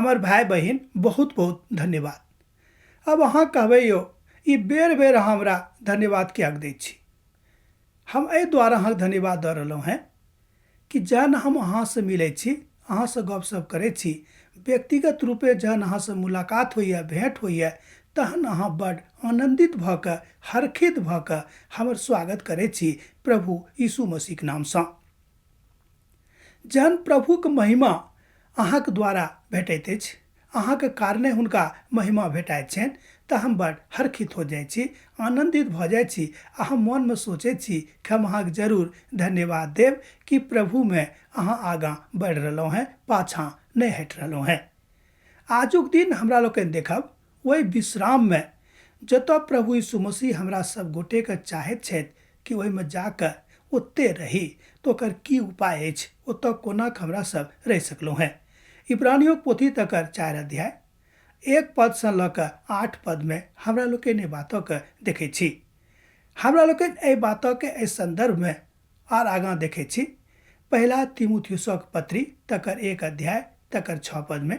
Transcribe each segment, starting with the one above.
हमर भाय बहिन, बहुत बहुत धन्यवाद। आब अहाँ कहबै, यौ ई बेर बेर अहाँ हमरा धन्यवाद किएक दै छी? हम एहि दुआरे अहाँके धन्यवाद दऽ रहलहुँ हेँ कि जहन हम अहाँसँ मिलै छी, अहाँसँ गपशप करै छी, व्यक्तिगत रूपे जहन अहाँसँ मुलाकात होइए, भेँट होइए, तहन अहाँ बड्ड आनन्दित भऽ कऽ, हर्षित भऽ कऽ हमर स्वागत करै छी प्रभु यीशु मसीहके नामसँ। जहन प्रभुक महिमा अहाँक द्वारा भेटैत अछि, अहाँक कारणे हुनका महिमा भेटाइत छनि, तऽ हम बड़ हर्षित हो जाइ छी, आनन्दित भऽ जाइ छी आ हम मोनमे सोचैत छी कि हम अहाँके जरूर धन्यवाद देब कि प्रभुमे अहाँ आगाँ बढ़ि रहलहुँ हेँ, पाछाँ नहि हटि रहलहुँ हेँ। आजुक दिन हमरा लोकनि देखब ओहि विश्राममे जतऽ प्रभु यीशु मसीह हमरा सब गोटेके चाहैत छथि कि ओहिमे जाकऽ ओतहि रही, तऽ ओकर की उपाय अछि, ओतऽ कोना कऽ हमरा सब रहि सकलहुँ हेँ। इब्रानियोक पोथी तकर 4 अध्याय 1 पदसँ लऽ कऽ 8 पदमे हमरा लोकनि एहि बातके देखै छी। हमरा लोकनि एहि बातके एहि सन्दर्भमे आर आगाँ देखै छी पहिला तीमुथियुसक पत्री तकर 1 अध्याय तकर 6 पदमे।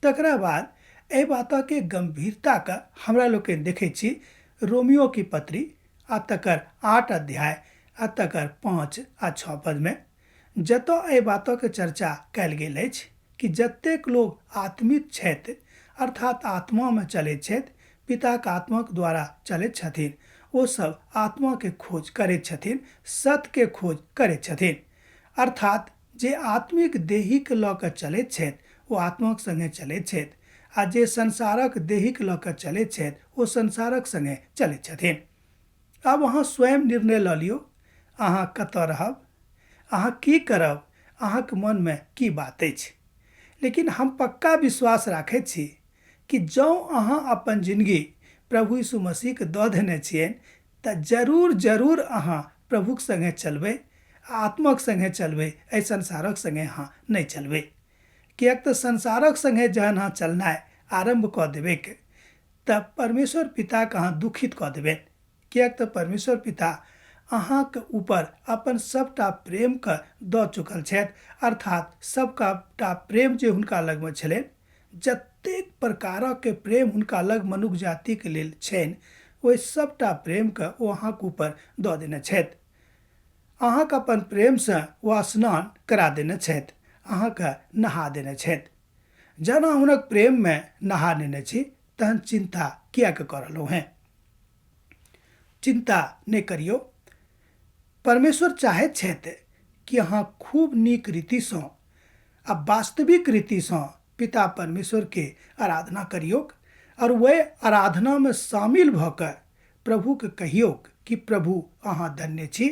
तकरा बाद एहि बातके गम्भीरताके हमरा लोकनि देखै छी रोमियो की पत्री आ तकर 8 अध्याय आ तकर 5 आ 6 पदमे, जतऽ एहि बातक चर्चा कयल गेल अछि कि जतेक लोग आत्मिक छथि, अर्थात आत्मामे चलैत छथि, पिताक आत्माक द्वारा चलैत छथिन, ओ सब आत्माके खोज करैत छथिन, सत्यके खोज करैत छथिन। अर्थात जे आत्मिक देहीके लऽ कऽ चलैत छथि ओ आत्माक सङ्गे चलैत छथि आ जे संसारक देहीके लऽ कऽ चलैत छथि ओ संसारक सङ्गे चलैत छथिन। आब अहाँ स्वयं निर्णय लऽ लियौ, अहाँ कतऽ रहब, अहाँ की करब, अहाँके मनमे की बात अछि। लेकिन हम पक्का विश्वास राखैत छी कि जँ अहाँ अपन जिनगी प्रभु यीशु मसीहके दऽ देने छियनि तऽ जरूर जरूर अहाँ प्रभुक सङ्गे चलबै, आत्मक सङ्गे चलबै, एहि संसारक सङ्गे अहाँ नहि चलबै। किएक तऽ संसारक सङ्गे जहन अहाँ चलनाइ आरम्भ कऽ देबैक तऽ परमेश्वर पिताके अहाँ दुखित कऽ देबनि। किएक तऽ परमेश्वर पिता अहाँके ऊपर अपन सबटा प्रेमके दऽ चुकल छथि, अर्थात सबटा प्रेम जे हुनका लगमे छलनि, जतेक प्रकारक प्रेम हुनका लग मनुख जातिके लेल छनि, ओहि सबटा प्रेमके ओ अहाँके ऊपर दऽ देने छथि। अहाँके अपन प्रेमसँ ओ स्नान करा देने छथि, अहाँके नहा देने छथि। जहन अहाँ हुनक प्रेममे नहा नेने छी तहन चिन्ता किएक कऽ रहलहुँ हेँ? चिन्ता नहि करियौ। परमेश्वर चाहैत छथि कि अहाँ खूब नीक रीतिसँ आ वास्तविक रीतिसँ पिता परमेश्वरके आराधना करियौक आओर वएह आराधनामे शामिल भऽ कऽ प्रभुके कहियौक कि प्रभु अहाँ धन्य छी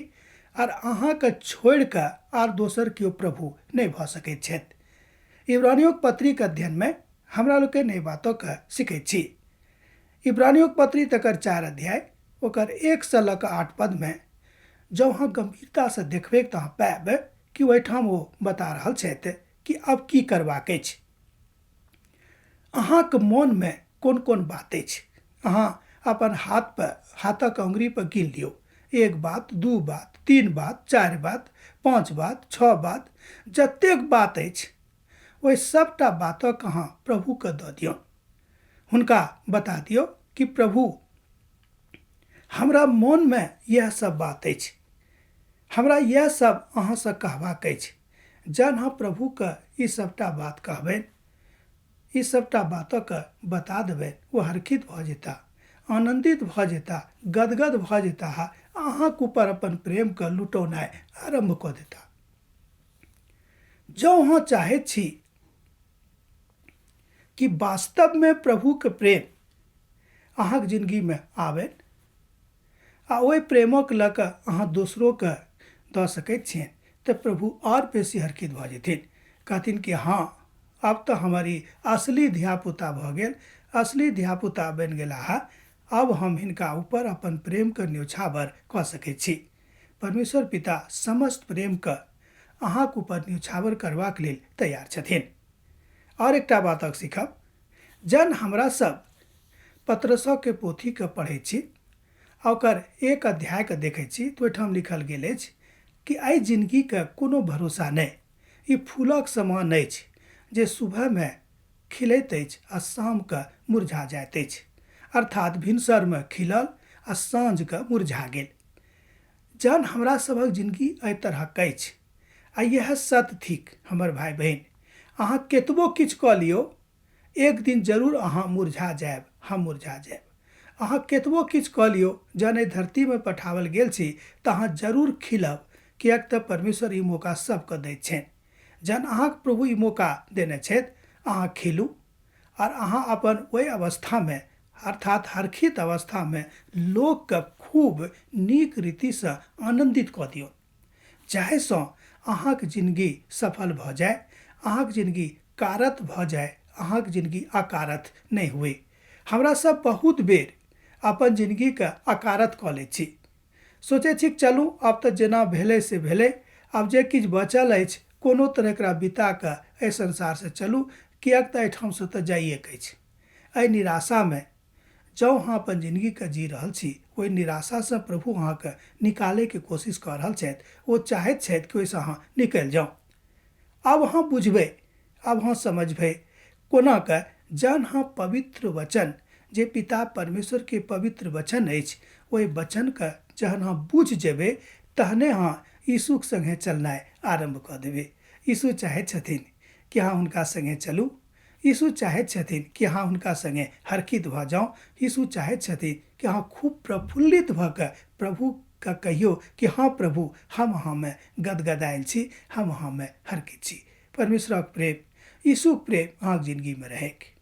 आओर अहाँके छोड़ि कऽ आर दोसर केओ प्रभु नहि भऽ सकैत छथि। इब्रानियोक पत्रीक अध्ययनमे हमरा लोकनि एहि बातके सिखैत छी। इब्रानियोक पत्री तकर 4 अध्याय ओकर 1 सँ लऽ कऽ 8 पदमे जँ अहाँ गम्भीरतासँ देखबै तऽ अहाँ पायब कि ओहिठाम ओ बता रहल छथि कि आब की करबाक अछि। अहाँके मोनमे कोन कोन बात अछि अहाँ अपन हाथ पर हाथक अंगुरी पर गिन लियौ। 1 बात, 2 बात, 3 बात, 4 बात, 5 बात, 6 बात, जतेक बात अछि ओहि सबटा बातक अहाँ प्रभुके दऽ दियौ। हुनका बता दियौ कि प्रभु हमरा मोनमे इएह सब बात अछि, हमरा इएह सब अहाँसँ कहबाक अछि। जहन अहाँ प्रभुके ई सबटा बात कहबनि, ई सबटा बातक बता देबनि, ओ हर्षित भऽ जेता, आनन्दित भऽ जेता, गदगद भऽ जेता, अहाँके ऊपर अपन प्रेमके लुटौनाइ आरम्भ कऽ देता। जँ अहाँ चाहैत छी कि वास्तवमे प्रभुके प्रेम अहाँके जिनगीमे आबनि आ ओहि प्रेमक लऽ कऽ अहाँ दोसरोके दऽ सकैत छियनि, तऽ प्रभु आओर बेसी हर्षित भऽ जेथिन। कहथिन कि हँ, आब तऽ हमर ई असली धियापुता भऽ गेल, असली धियापुता बनि गेलाह, आब हम हिनका ऊपर अपन प्रेमके न्योछावर कऽ सकैत छी। परमेश्वर पिता समस्त प्रेमके अहाँके ऊपर न्योछावर करबाक लेल तैयार छथिन। आओर एकटा बातक सीखब, जहन हमरा सब पतरसके पोथीके पढ़ै छी आ ओकर 1 अध्यायके देखै छी तऽ ओहिठाम लिखल गेल अछि कि एहि जिनगीके कोनो भरोसा नहि, ई फूलक समान अछि जे सुबहमे खिलैत अछि आ शामके मुरझा जाइत अछि। अर्थात भिनसरमे खिलल आ साँझके मुरझा गेल। जहन हमरा सभक जिनगी एहि तरहक अछि आ इएह सत्य थिक हमर भाय बहिन, अहाँ केतबो किछु कऽ लियौ, एक दिन जरूर अहाँ मुरझा जायब, हम मुरझा जायब। अहाँ केतबो किछु कऽ लियौ, जहन एहि धरतीमे पठाओल गेल छी तऽ अहाँ जरूर खिलब, किएक तऽ परमेश्वर ई मौका सबके दैत छनि। जहन अहाँके प्रभु ई मौका देने छथि, अहाँ खिलू आर अहाँ अपन ओहि अवस्थामे अर्थात हरखित अवस्थामे लोकके खूब नीक रीतिसँ आनन्दित कऽ दियौ, जाहिसँ अहाँके जिनगी सफल भऽ जाय, अहाँके जिनगी कारत भऽ जाय, अहाँके जिनगी अकारथ नहि हुए। हमरा सब बहुत बेर अपन जिनगीके अकारथ कऽ लै छी। सोचै छी चलू आब तऽ जेना भेलै से भेलै, आब जे किछु बचल अछि कोनो तरह एकरा बिता कऽ एहि संसारसँ चलू, किएक तऽ एहिठामसँ तऽ जाइएके अछि। एहि निराशामे जँ अहाँ अपन जिनगीके जी रहल छी, ओहि निराशासँ प्रभु अहाँके निकालैके कोशिश कऽ रहल छथि। ओ चाहैत छथि कि ओहिसँ अहाँ निकलि जाउ। आब अहाँ बुझबै, आब अहाँ समझबै कोना कऽ जहन अहाँ पवित्र वचन जे पिता परमेश्वरके पवित्र वचन अछि, ओहि वचनके जहन अहाँ बुझि जेबै तहने अहाँ यीशुक सङ्गे चलनाइ आरम्भ कऽ देबै। यीशु चाहैत छथिन कि अहाँ हुनका सङ्गे चलू। यीशु चाहैत छथिन कि अहाँ हुनका सङ्गे हरखित भऽ जाउ। यीशु चाहैत छथिन कि अहाँ खूब प्रफुल्लित भऽ कऽ प्रभुके कहियौ कि हँ प्रभु, हम अहाँमे गदगदायल छी, हम अहाँमे हरखित छी। परमेश्वरक प्रेम, यीशुक प्रेम अहाँके जिनगीमे रहैक।